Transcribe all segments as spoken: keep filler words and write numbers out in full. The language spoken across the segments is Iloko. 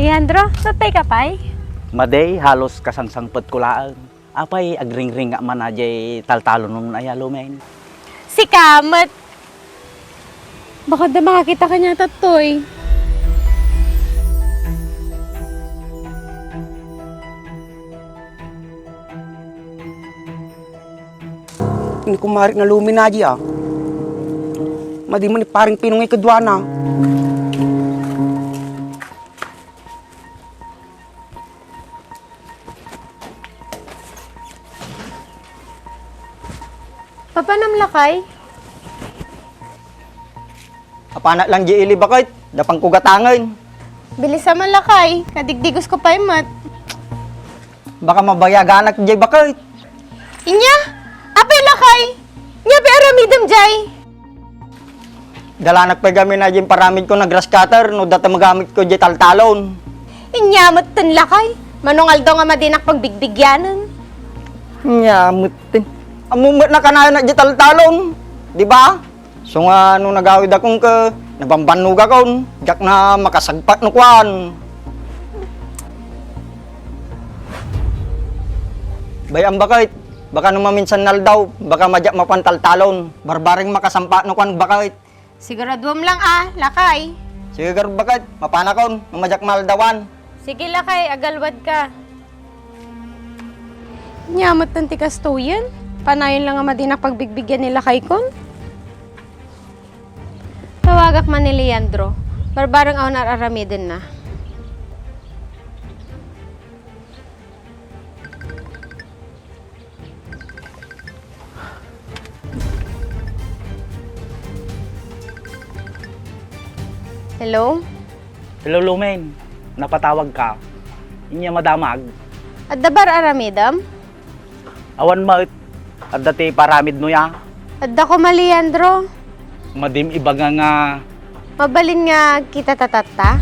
Leandro, tatay ka pay? Madi, halos kasangsangpetko laeng. Apay, agringring nga mana jay taltalon aya, Lumen? Sika met. Baka da makakita kaniata toy. Ni kumare na Lumen a. Madi man ni paring Pinong ikaduana. Papanam, lakay? Apanak lang di ili, baket. Dapan ko gatangen. Bilis man, lakay. Nadigdigos ko pay met. Baka mabayaganak di, baket. Inya? Apay, lakay? Nya, pay aramidem jay? Dalanak pay gamin a jay paramidko nga grass cutter no data magamit ko jay taltalon. Inya metten, lakay, mano nga aldaw nga madinak pagbigbigianen. Inya metten. Ammo met nakanayon jay taltalon, di ba? So nga no nagawid akon ke, nabambannogakon, diak na makasagpat no kuan. Bay-am, baket, baka no maminsan nga aldaw, baka madiak mapan taltalon. Barbareng makasampat no kuan, baket. Siguraduam lang a, lakay. Sige garud, baket, mapanakon no madiak maaldawan. Sige, lakay, agalwad ka. Nya metten ti kastoyen, panayon lang a madinak pagbigbigian ni lakaykon. Tawagak man ni Leandro, barbareng awan ar-aramidenna. Hello? Hello, Lumen. Napatawag ka. Inya madamag. Adda ba ar-aramidem? Awan met. Adda ti paramidmo ya. Adda koma, Leandro. Madim ibaga nga. Mabalin nga kita tatatta?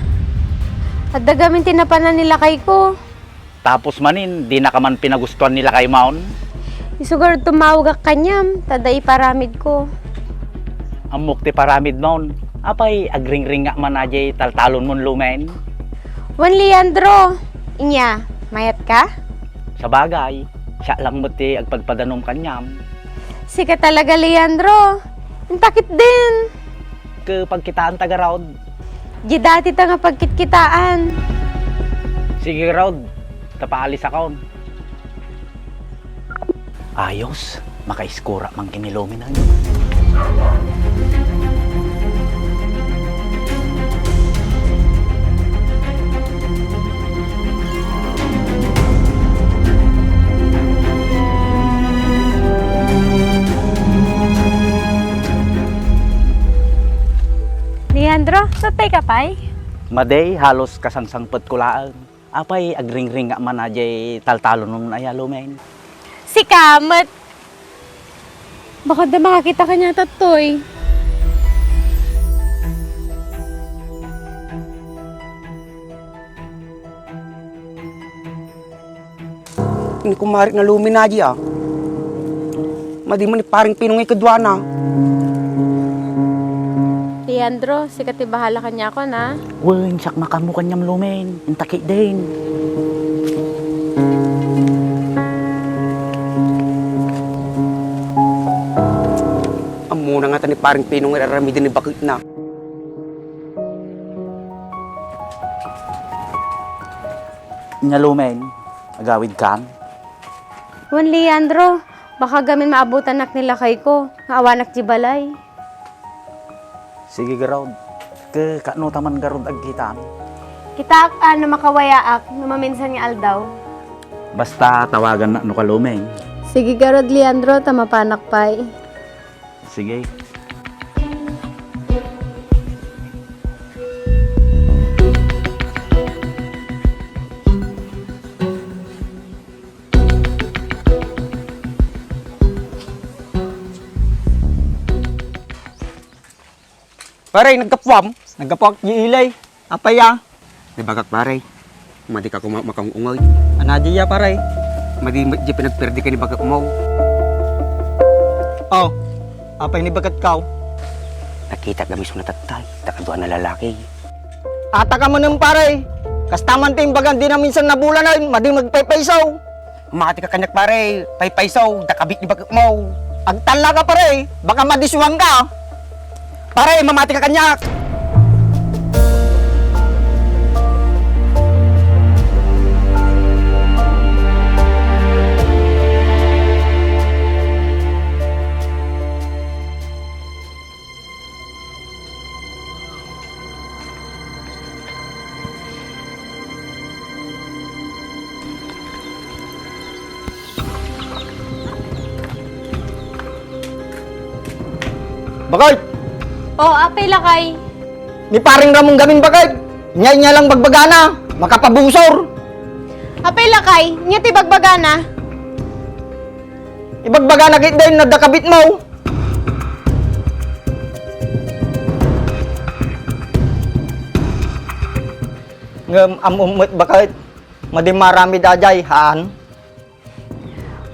Adda gamin ti napanan ni lakayko. Tapos manin, dinaka man pinagustuan ni lakaymo? Isu garud tumawagak kaniam, ta adda iparamidko. Ammok ti paramidmo. Apay, agringring nga man a jay taltalonmon, Lumen? Wen, Leandro. Inya, mayat ka? Sabagay, siak lang met ti agpadpadanom kaniam. Sika talaga, Leandro. Inta ketdin. Ke pagkitaanta garud. Di dati ta nga pagkitkitaan. Sige garud, ta paalisakon. Ayos, makaiskura man ken ni Lumen. Leandro, tatay ka pay? Madi, halos kasangsangpetko laeng. Apay, agringring nga man a jay taltalonmon aya, Lumen? Sika met. Baka da makakita kaniata toy. Ni kumare na Lumen a. Madi man ni paring Pinong ikaduana. Leandro, sika ti bahala kaniakon, a. Wen, siak nga kamo kaniam, Lumen. Inta ketdin. Ammona ngata ni paring Pinong nga ar-aramiden ni baketna. Nya, Lumen, agawidkan? Wen, Leandro, baka gamin maabutanak ni lakayko nga awanak di balay. Sige garud. Ke, kaano ta man garud agkitaan? Kitaak a no makawayaak no maminsan nga aldaw. Basta tawagannak no ka, Lumen. Sige garud, Leandro, ta mapanak pay. Sige. Pare, naggapuam? Naggapuak di ilay. Apay a? Nibagak, pare. Madi ka koma makaung-ungay. Ania diay, pare? Madi met di pinagperdek ni bagakmo. Oh, apay ni bagatko? Nakitak kami isu ni tatay, ta kadua a lalaki. Ata ka manen, pare. Kasta man ti imbagan, di naminsan nabulanen, madi magpaypayso. Mamatika kaniak, pare, paypayso, dakabit ni bagekmo. Agtalla ka, pare, baka madisuan ka. Pare, mamatika kaniak. Bakit? O, apay, lakay. Ni Paring Ramon gamin, bakit? Nia, nia lang bagbagana, makapabusor. Apay, lakay, nia ti bagbagana? Ibagbagana ket dayta, nadda kabitmo. Ngem ammom met, bakit? Madi maramid a jay, haan?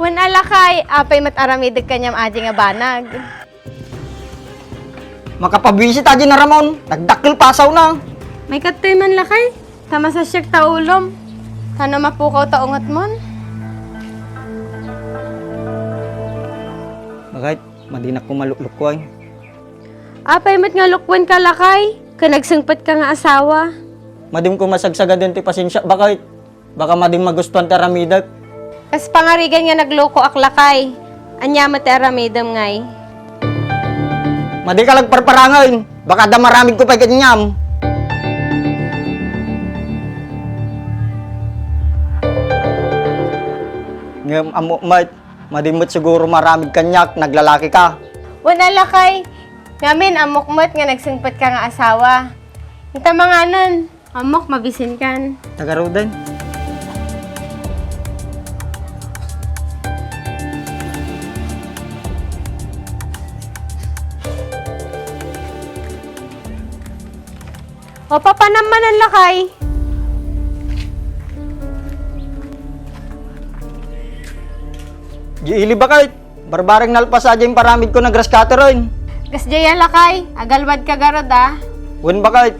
Wen a, lakay, apay met aramidek kaniam a jay nga banag? Makapabuisit a jay ni Ramon, nagdakkel pasawna. Maikadtoy man, lakay, ta masasiak ta ulom, ta no mapukaw ta ungetmon. Bakit? Madinak koma luklukuen. Apay met nga lukuen ka, lakay? Ken nagsengpet ka nga asawa. Madim koma sagsagaden ti pasensiak, bakit? Baka madim magustuan ti aramidek. Kas pangarigan nga naglukoak, lakay. Ania met ti aramidem, ngay? Madi ka lang parparangen. Baka adda maramidko pay kaniam. Ngem ammok met, madi met siguro maramid kaniak, naglalaki ka. Wen a, lakay. Ngamin, ammok met nga nagsengpet ka nga asawa. Ita manganen. Ammok, mabisinkan. Tagaruden. O, papanam manen, lakay. Di ili, bakit? Barbareng nalpas a jay imparamidko, nag-grass cutter, oy. Kas jay a, lakay, agalwadka garud a. Wen, bakit?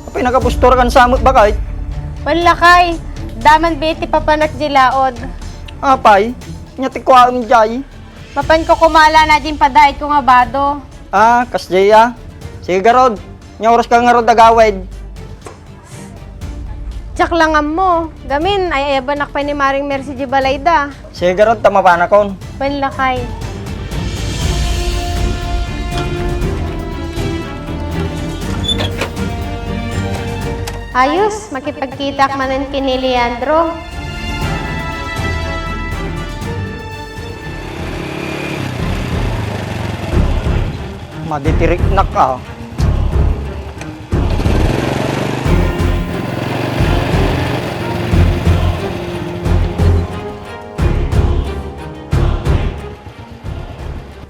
Apay, nakapustorakan sa met, bakit? Wen, lakay, adda man biit ti papanak jay laod. Apay, nia ti kuaem jay? Mapanko koma laeng a jay impadaitko nga bado. Ah, kas jay a. Sige garud, nia oras ka ngarud agawid? Diak lang ammo. Gamin, ay-ayabanak pay ni Maring Mercy di balayda. Sige garud, ta mapanakon. Wen, lakay. Ayos, makipagkitaak manen ken ni Leandro. Madi ti riknak a.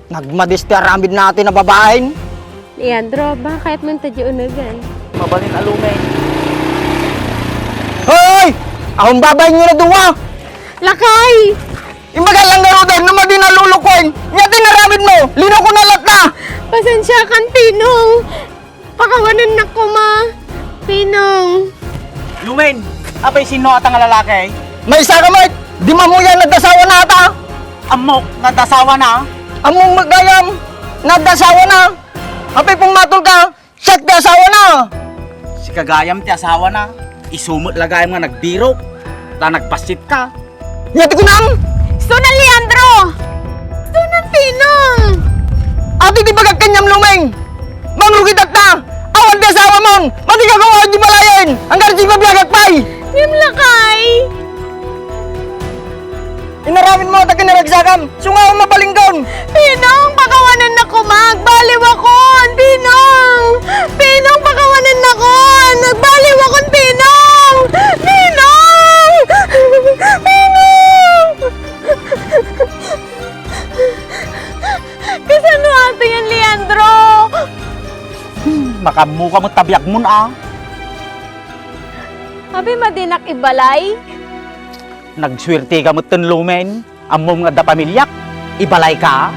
Nagmadis ti aramidna ti nababain. Leandro, baka kayatmo ta di unegan. Mabalin a Lumeng. Hoy! Awan babainyo a dua! Lakay! Imbagak lang ngaruden no madi a lulukoen. Nia ti inaramidmo? Linoko na latta! Pasensiakan, Pinong. Pakawanennak koma, Pinong. Lumeng, apay sinno ata nga lalaki? Maysa ka met, di mammuya, nadda asawana ata. Ammok, nadda asawana. Ammom met gayam, nadda asawana. Apay pummatol ka, siak ti asawana. Sika gayam ti asawana. Isu met la gayam nga nagbirok, ta nagbassit ka. Nia ti kunam? Sunan, Leandro! Sunan, Pinong! Adu ti bagak kaniam, Lumeng! Mangrugi tatta! Awan ti asawamon! Madi ka koma di balayen! Anggad ti pabiagak pay! Ngem lakay! Inaramidmo ta kinaragsakam! Sungaon, mabalingon! Pinong, pakawanennakon! Agbaliwakon! Pinong! Pinong, pakawanennakon! Agbaliwakon, Pinong! Pinong! Pinong! Kasano ata yan, Leandro? Hmm, makammuka met ta biagmon, a. Abi, madinak ibalay? Nagsuerteka metten, Lumeng. Ammom nga adda pamiliak, ibalayka.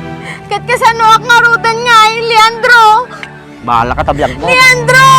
Ket kasanoak ngaruden ngay, Leandro? Bahala ka ta biagmo. Leandro!